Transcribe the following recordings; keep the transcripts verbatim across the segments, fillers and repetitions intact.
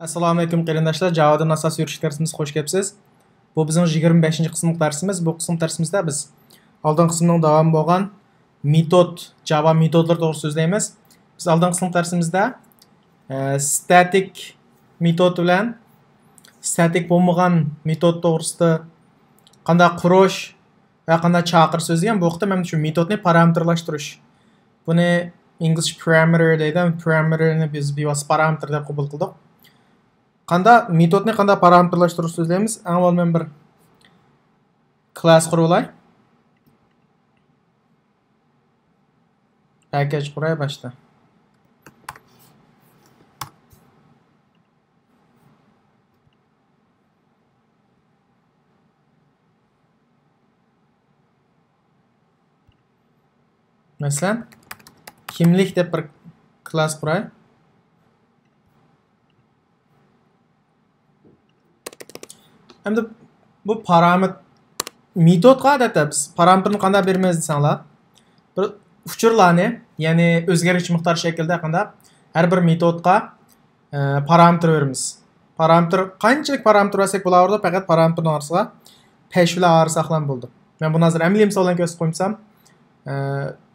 ئەسسالامۇئەلەيكۇم قېرىنداشلار، جاۋادىن ئاساسىي يۈرۈشلۈك دەرسىمىزگە خوش كەپسىز. بۇ بىزنىڭ يىگىرمە بەشىنچى قىسىملىق دەرسىمىز. بۇ قىسىملىق دەرسىمىزدە بىز ئالدىنقى قىسىمنىڭ داۋامى بولغان مېتود، جاۋا مېتودلىرى توغرىسىدا سۆزلەيمىز. بىز ئالدىنقى قىسىملىق دەرسىمىزدە، ئە، ستاتىك مېتود بىلەن ستاتىك بولمىغان مېتود توغرىسىدا قانداق قۇرۇش ۋە قانداق چاقىرىش سۆزلىگەن. بۇ ۋاقىتتا مەن شۇ مېتودنى پارامېتىرلاشتۇرۇش. بۇنى ئىنگلىزچە پارامېتىر دەيدۇ. پارامېتىرنى بىز بىۋاسىتە پارامېتىر دەپ قوبۇل قىلدۇق. قانداق مېتودنى قانداق پارامېتىرلاشتۇرۇش سۆزلەيمىز؟ ئەڭ ئاۋۋال مەن بىر كلاس قۇرۇۋالاي. پەكەج قۇراي باشتا. مەسىلەن، كىملىك دەپ بىر كلاس قۇراي. ئەمدى بۇ پارامېتىر، مېتودقا ئادەتتە بىز پارامېتىرنى قانداق بېرىمىز دېسەڭلار، بىر ئۇچۇرلارنى، يەنى ئۆزگەرگۈچى مىقدار شەكلىدە قانداق ھەر بىر مېتودقا، ئە، پارامېتىر بېرىمىز. پارامېتىر، قانچىلىك پارامېتىر بەرسەك بولاۋېرىدۇ، پەقەت پارامېتىرنىڭ ئارىسىغا پەشۋىلەر ئارىسى ساقلام بولىدۇ. مەن بۇنى ھازىر ئەمەلىي مىسال بىلەن كۆرسىتىپ قويمىسام، ئە،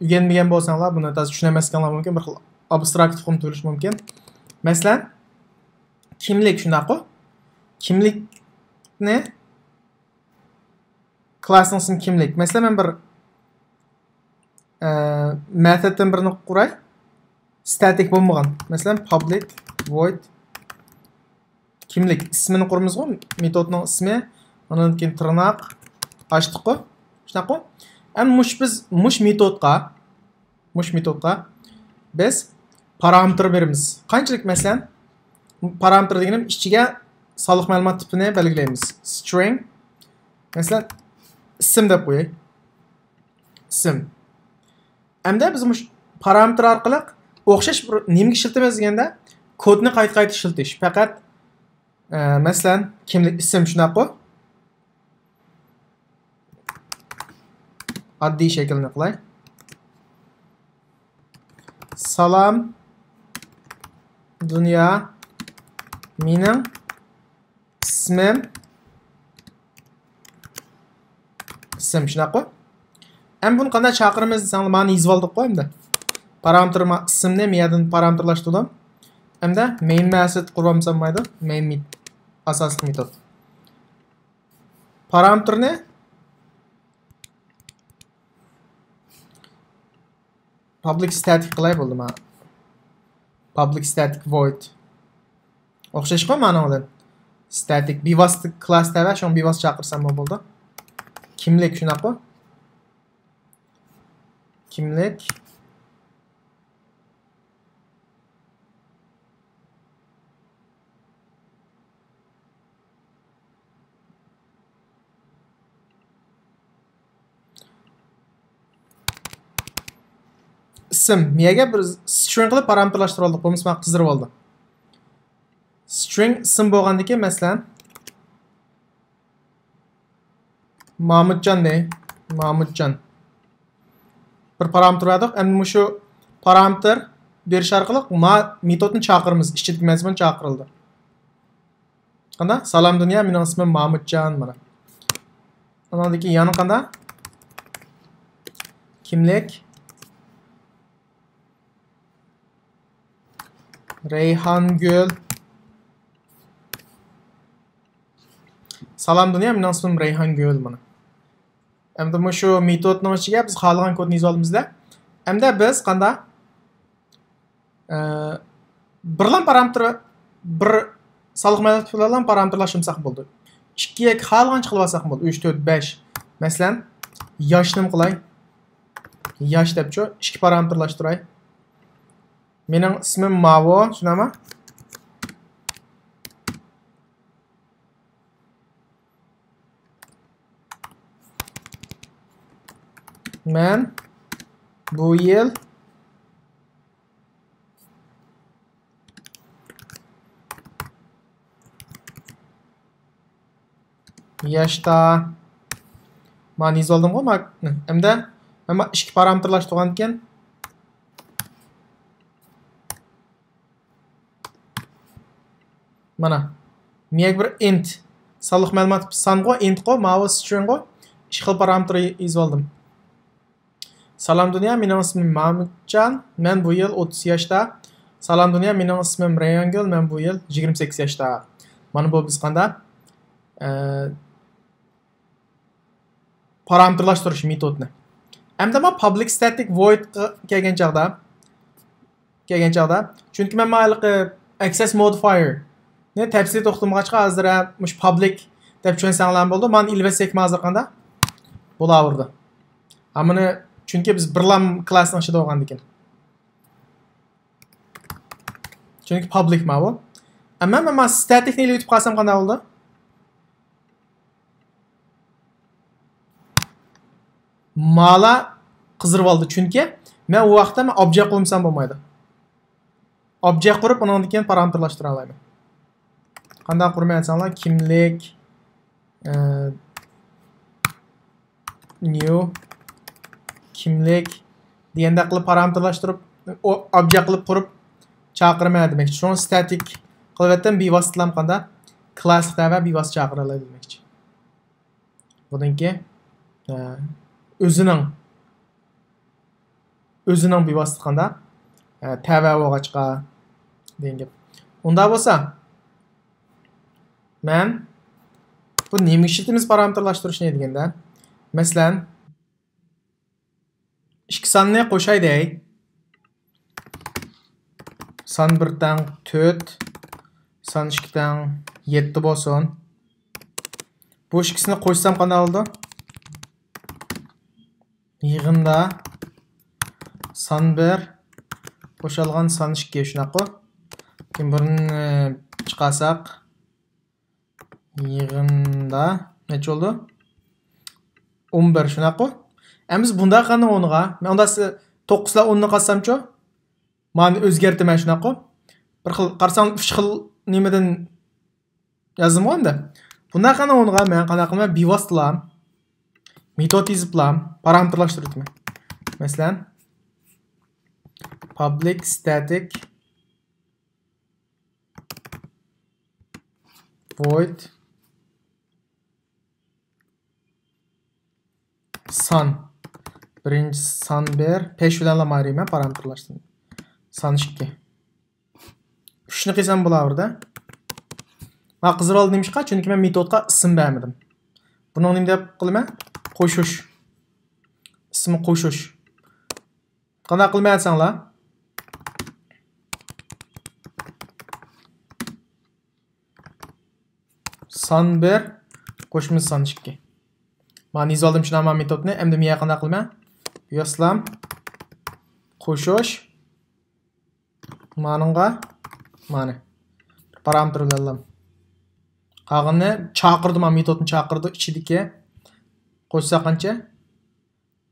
ئۆگەنمىگەن بولساڭلار بۇنى تازا چۈشىنەلمەسلىكىڭلار مۇمكىن، بىر خىل ئابستراكت ئۇقۇم تۇيۇلۇشى مۇمكىن. مەسىلەن، كىملىك شۇنداققۇ؟ كىملىكنى، كلاسنىڭ ئىسمى كىملىك. مەسىلەن، مەن بىر، ئە، مېتودتىن بىرنى قۇراي. ستاتىك بولمىغان. مەسىلەن، public void كىملىك ئىسمىنى قۇرىمىزغۇ، مېتودنىڭ ئىسمى، ئاندىن كېيىن تىرناق ئاچتۇققۇ. شۇنداققۇ؟ ئەمدى مۇش بىز، مۇش مېتودقا مۇش مېتودقا بىز پارامېتىر بېرىمىز. قانچىلىك مەسىلەن؟ پارامېتىر دېگىنىم ئىچىگە سانلىق مەلۇمات تىپىنى بەلگىلەيمىز. سترىڭ. مەسىلەن، ئىسىم دەپ قوياي. ئىسىم. ئەمدى بىز مۇش پارامېتىر ئارقىلىق ئوخشاش بىر نېمىگە ئىشلىتىمىز دېگەندە، كودنى قايتا-قايتا ئىشلىتىش. پەقەت، ئە، مەسىلەن، كىملىك ئىسىم شۇنداققۇ؟ ئاددىي شەكىلنى قىلاي. سالام دۇنيا، مېنىڭ ئىسمىم، ئىسىم شۇنداققۇ؟ ئەمدى بۇنى قانداق چاقىرىمىز دېسەڭلار، مانا يېزىۋالدۇققۇ ئەمدى. پارامېتىر ما-، ئىسىمنى مەيەردىن پارامېتىرلاشتۇردۇم. ئەمدى مەين مېتود قۇرۇۋالمىسام بولمايدۇ. مەين مېت-، ئاساسلىق مېتود. پارامېتىرنى public static قىلاي بولدىما؟ Public static void. ئوخشاشقۇ مانىڭ بىلەن. Static بىۋاسىتە كلاس تەۋە، شۇڭا بىۋاسىتە چاقىرساممۇ بولىدۇ. كىملىك شۇنداققۇ؟ كىملىك. ئىسىم. مىيەگە بىر سترىڭ قىلىپ پارامېتىرلاشتۇرۇۋالدۇق. بولمىسا ماڭا قىزدۇرۇۋالدى. سترىڭ ئىسىم بولغاندىكىن، مەسىلەن، مامۇتجان دەي. مامۇتجان. بىر پارامېتىر بەردۇق. ئەمدى مۇشۇ پارامېتىر بېرىش ئارقىلىق ما مېتودنى چاقىرىمىز. ئىچىدىكى مەزمۇن چاقىرىلدى. قانداق؟ سالام دۇنيا، مېنىڭ ئىسمىم مامۇتجان، مانا. ئۇنىڭدىن كېيىن يەنە قانداق؟ كىملىك؟ رەيھانگۈل. سالام دۇنيا، مېنىڭ ئىسمىم رەيھانگۈل، مانا. ئەمدى مۇشۇ مېتودنىڭ ئىچىگە بىز خالىغان كودنى يېزىۋالىمىز-دە. ئەمدى بىز قانداق؟ ئە، بىرلا پارامېتىر، بىر سانلىق مەلۇمات بىلەنلا پارامېتىرلاشتۇرمىساق بولدى. ئىككى ياكى خالىغانچە قىلىۋالساق بولدى. ئۈچ، تۆت، بەش. مەسىلەن، ياشنىمۇ قىلاي. ياش دەپچۇ، ئىككى پارامېتىرلاشتۇراي. مېنىڭ ئىسمىم ماۋۇ، شۇنداقمۇ؟ مەن بۇ يىل ياشتا. مانا يېزىۋالدىمغۇ، ما-، ئەمدى مەن ما ئىككى پارامېتىرلاشتۇرغاندىكىن، مانا، مىيەگە بىر int، سانلىق مەلۇمات، سانغۇ، intقۇ، ماۋۇ stringغۇ، ئىككى خىل پارامېتىر يېزىۋالدىم. سالام دۇنيا، مېنىڭ ئىسمىم مامۇتجان، مەن بۇ يىل ئوتتۇز ياشتا. سالام دۇنيا، مېنىڭ ئىسمىم رەيھانگۈل، مەن بۇ يىل يىگىرمە سەككىز ياشتا. مانا بۇ بىز قانداق، ئە، پارامېتىرلاشتۇرۇش مېتودنى. ئەمدى مەن public static voidقا كەلگەن چاغدا، كەلگەن چاغدا، چۈنكى مەن ھېلىقى access modifierنى تەپسىلىي توختىمىغاچقا، ھازىر ھە مۇشۇ public دەپ چۈشەنسەڭلار بولىدۇ. مانا ئېلىۋەتسەكمۇ ھازىر قانداق بولاۋېرىدۇ. ھە، بۇنى، چۈنكى بىز بىرلا كلاسنىڭ ئىچىدە بولغاندىكىن. چۈنكى public ماۋۇ. ئەمما مەن staticنى ئېلىۋېتىپ قالسام قانداق بولىدۇ؟ مالا قىزىرىۋالدى، چۈنكى مەن ئۇ ۋاقىتتا مەن object قۇرمىسام بولمايدۇ. Object قۇرۇپ، ئۇنىڭدىن كېيىن پارامېتىرلاشتۇرالايمەن. قانداق قۇرىمەن دېسەڭلار، كىملىك، ئە، new، كىملىك دېگەندەك قىلىپ پارامېتىرلاشتۇرۇپ، ئو-، object قىلىپ قۇرۇپ چاقىرىمەن دېمەكچى. شۇڭا static قىلىۋەتتىم، بىۋاسىتىلا قانداق، كلاسلىق تەۋە بىۋاسىتە چاقىرىلايدۇ دېمەكچى. بۇنىڭكى، ئە، ئۆزىنىڭ، ئۆزىنىڭ بىۋاسىتە قانداق، ئە، تەۋە بولغاچقا دېگەن گەپ. ئۇنداق بولسا، مەن بۇ نېمە ئىشلىتىمىز پارامېتىرلاشتۇرۇشنى دېگەندە، مەسىلەن، ئىككى ساننى قوشاي دەي. سان بىر تەڭ تۆت، سان ئىككى تەڭ يەتتە بولسۇن. بۇ ئىككىسىنى قوشسام قانداق بولىدۇ؟ يىغىندا سان بىر قوشالغان سان ئىككى، شۇنداققۇ؟ كېيىن بۇنى چىقارساق، يىغىندا نەچچە بولدى؟ ئون بىر، شۇنداققۇ؟ ئەمدى بۇنداق قىلغاننىڭ ئورنىغا، مەن ئۇندا س-، توققۇزلا ئوننى قاتسامچۇ؟ مانا ئۆزگەرتىمەن، شۇنداققۇ؟ بىر خىل، قارىساڭ، ئۈچ خىل نېمىدىن يازدىمغۇ ئەمدى. بۇنداق قىلغاننىڭ ئورنىغا مەن قانداق قىلىمەن؟ بىۋاسىتىلا، مېتود يېزىپلا، پارامېتىرلاشتۇرۇۋېتىمەن. مەسىلەن، public static void سان. بىرىنچى سان بىر، پەش بىلەنلا ئايرىيمەن پارامېتىرلاشتىن. سان ئىككى. ئۈچنى قىلسام بولاۋېرىدۇ. مانا قىزىرىۋالدى نېمىشقا؟ چۈنكى مەن مېتودقا ئىسىم بەرمىدىم. بۇنىڭ نېمە دەپ قىلىمەن؟ قوشۇش. ئىسمى قوشۇش. قانداق قىلىمەن دېسەڭلار؟ سان بىر قوشما سان ئىككى. مانا يېزىۋالدىم شۇنداق مېتودنى. ئەمدى مېيە قانداق قىلىمەن؟ ياسلام قوشۇش. مانىڭغا مانى. پارامېتىر بىلەن. قالغىنىنى چاقىرىدۇ، مانا مېتودنى چاقىرىدۇ. ئىچىدىكى قوشساق قانچە؟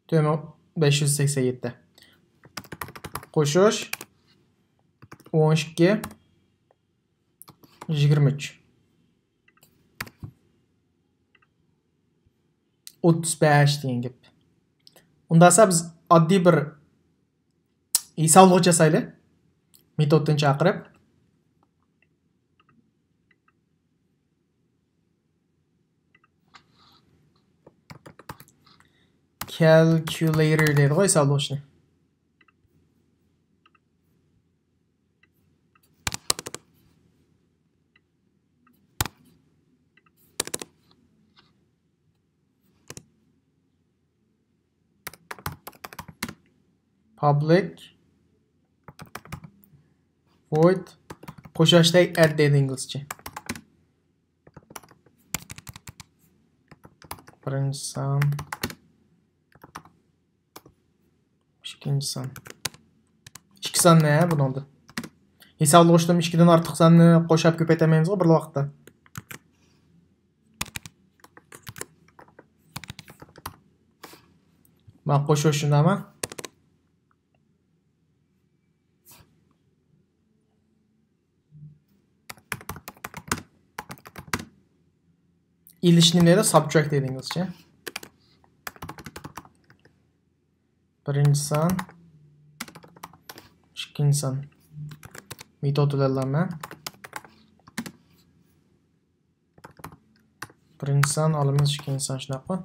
تۆمە بەش يۈز سەكسەن يەتتە. قوشۇش ئون ئىككى، يىگىرمە ئۈچ. ئوتتۇز بەش دېگەن گەپ. ئۇنداقسا بىز ئاددىي بىر ھېسابلىغۇچ ياسايلى. مېتودتىن چاقىرىپ. Calculator دەيدىغۇ ھېسابلىغۇچنى. Public void قوشۇشتەك add دەيدۇ ئىنگلىزچە. بىرىنچى سان، ئىككىنچى سان. ئىككى سان نە بۇنىڭدا؟ ھېسابلىغۇچتىن ئىككىدىن ئارتۇق ساننى قوشاپ كۆپەيتەلمەيمىزغۇ بىر ۋاقىتتا. مانا قوشۇش شۇنداقمۇ؟ ئېلىشنى دەيدۇ، subtract دەيدۇ ئىنگلىزچە. بىرىنچى سان، ئىككىنچى سان. مېتود بىلەن مەن. بىرىنچى سان ئالىمىز، ئىككىنچى سان، شۇنداققۇ؟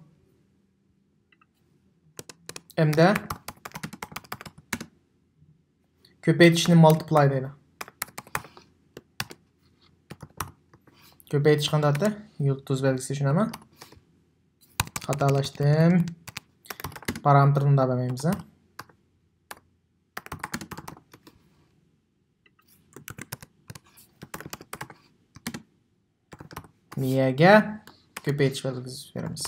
ئەمدى كۆپەيتىشنى multiply دەيدۇ. كۆپەيتىش قانداق ئاتتى؟ يۇلتۇز بەلگىسى، شۇنداقمۇ؟ خاتالاشتىم. پارامېتىرنى مۇنداق بەرمەيمىز، ھە؟ مىيەگە كۆپەيتىش بەلگىسى بېرىمىز.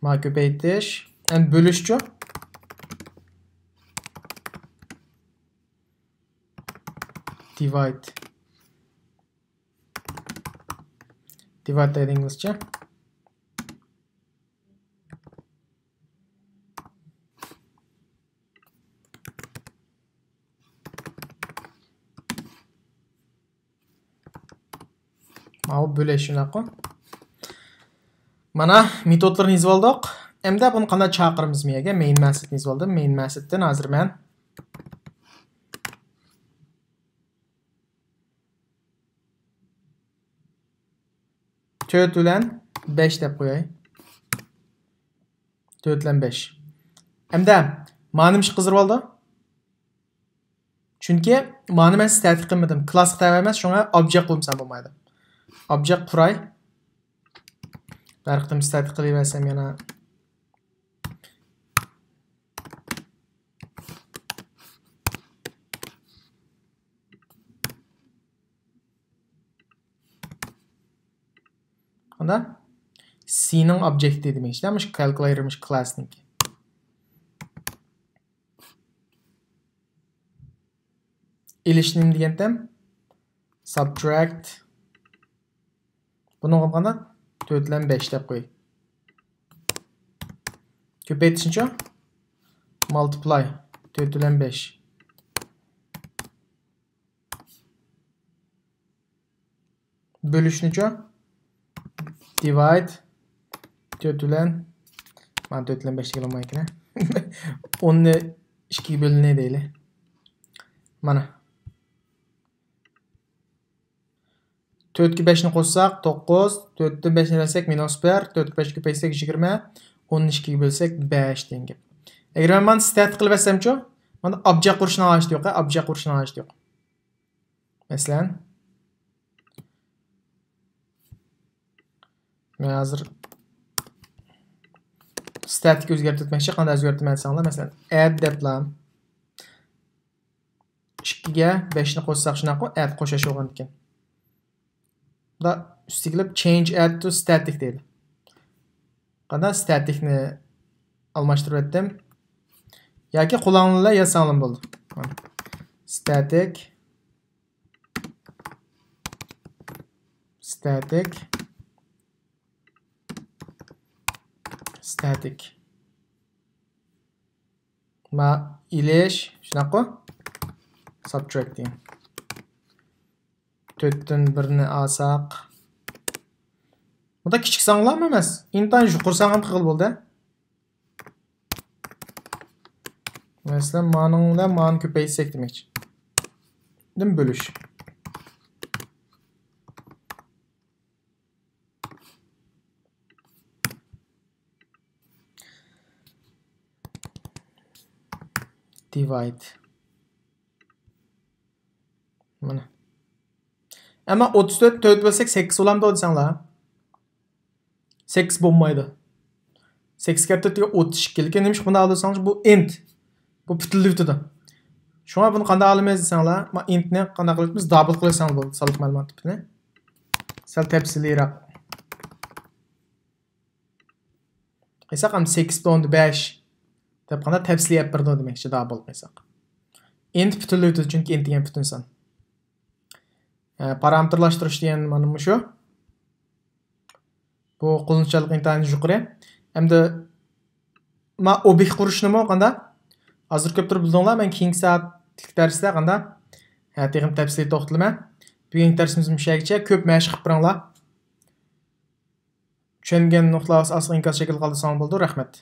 ما كۆپەيتىش. ئەمدى بۆلۈشچۇ؟ Divide. Divide دەيدۇ ئىنگلىزچە. ماۋۇ بۆلۈش، شۇنداققۇ؟ مانا، مېتودلىرىنى يېزىپ ئالدۇق. ئەمدى بۇنى قانداق چاقىرىمىز مىيەگە؟ Main method نى يېزىپ ئالدىم. Main method تىن ھازىر مەن تۆت بىلەن بەش دەپ قوياي. تۆت بىلەن بەش. ئەمدى مانا نېمە ئىش قىزدۇرۇپ ئالدى؟ چۈنكى مانى مەن static قىلمىدىم. كلاسقا تەۋە ئەمەس، شۇڭا object قىلمىسام بولمايدۇ. Object قۇراي. بىر قېتىم static قىلىۋەرسەم يەنە. قانداق؟ C نىڭ object دېمەكچى، مۇشۇ calculator، مۇشۇ كلاسنىڭكى. ئېلىش نېمە دېگەنتىم؟ Subtract. بۇنىڭغا قانداق؟ تۆت بىلەن بەش دەپ قوي. كۆپەيتىشنىچۇ؟ Multiply. تۆت بىلەن بەش. بۆلۈشنىچۇ؟ Divide. تۆت بىلەن، مانا تۆت بىلەن بەش دېگىلى بولمايدىكەن. ئوننى ئىككىگە بۆلىمىز دەيلى. مانا. تۆتكە بەشنى قوشساق، توققۇز. تۆتتىن بەشنى بەرسەك، مىنۇس بىر. تۆتكە بەشنى كۆپەيتسەك، يىگىرمە. ئوننى ئىككىگە بۆلسەك، بەش دېگەن گەپ. ئەگەر مەن مانا static قىلىۋەتسەمچۇ؟ مانا object قۇرۇشنىڭ ھاجىتى يوق، object قۇرۇشنىڭ ھاجىتى يوق. مەسىلەن، مەن ھازىر static ئۆزگەرتىۋەتمەكچى. قانداق ئۆزگەرتىۋەتمەكچى دېسەڭلار، مەسىلەن، add دەپلا. ئىككىگە بەشنى قوشساق شۇنداققۇ، add قوشاش بولغاندىكىن. دا ئۈستىگە كېلىپ change add to static دەيدۇ. قانداق؟ Static نى ئالماشتۇرۇۋەتتىم. ياكى قولۇڭلار بىلەن يازساڭلارمۇ بولىدۇ. Static. Static. Static. ما ئېلىش، شۇنداققۇ؟ Subtract دېگەن. تۆتتىن بىرنى ئالساق. بۇندا كىچىك سانلارمۇ ئەمەس. ئىنتايىن يۇقىرى سانغا قىلغىلى بولىدۇ. مەسىلەن، مانىڭ بىلەن مانى كۆپەيتسەك دېمەكچى. دىن بۆلۈش. Divide. مانا. ئەمما ئوتتۇز تۆت، تۆت بۆلسەك سەككىز بولامدۇ دېسەڭلار؟ سەككىز بولمايدۇ. سەككىز كەتتى، ئوتتۇز ئىككى. لېكىن نېمىشقا بۇنى ئالدۇرساڭلار، بۇ int. بۇ پۈتۈنلەپ ئۆتىدۇ. شۇڭا بۇنى قانداق ئالىمىز دېسەڭلار، ما int نى قانداق قىلىمىز؟ دابىل قىلساڭلار بولىدۇ، سانلىق مەلۇمات تىپىنى. سەل تەپسىلىيراق قىلساق، ھەم سەككىز پۈتۈن ئوندىن بەش دەپ قانداق تەپسىلىي ئېلىپ بېرىدۇ دېمەكچى، دابىل قىلساق. int پۈتۈنلەپ ئۆتىدۇ، چۈنكى int دېگەن پۈتۈن سان. ئە، پارامېتىرلاشتۇرۇش دېگەن مانا مۇشۇ. بۇ قوللىنىشچانلىقى ئىنتايىن يۇقىرى. ئەمدى ما ئوبيېكت قۇرۇشنىمۇ قانداق؟ ھازىر كۆپ تۇرۇپ بىلدىڭلار، مەن كېيىنكى سائەتلىك دەرستە قانداق؟ ھە، تېخىمۇ تەپسىلىي توختىلىمەن. بۈگۈنكى دەرسىمىز مۇشۇ يەرگىچە. كۆپ مەشىق قىلىپ بېرىڭلار. چۈشەنگەن نۇقتىلار بولسا ئاستىغا ئىنكاس شەكلىدە قالدۇرساڭلار بولىدۇ. رەھمەت.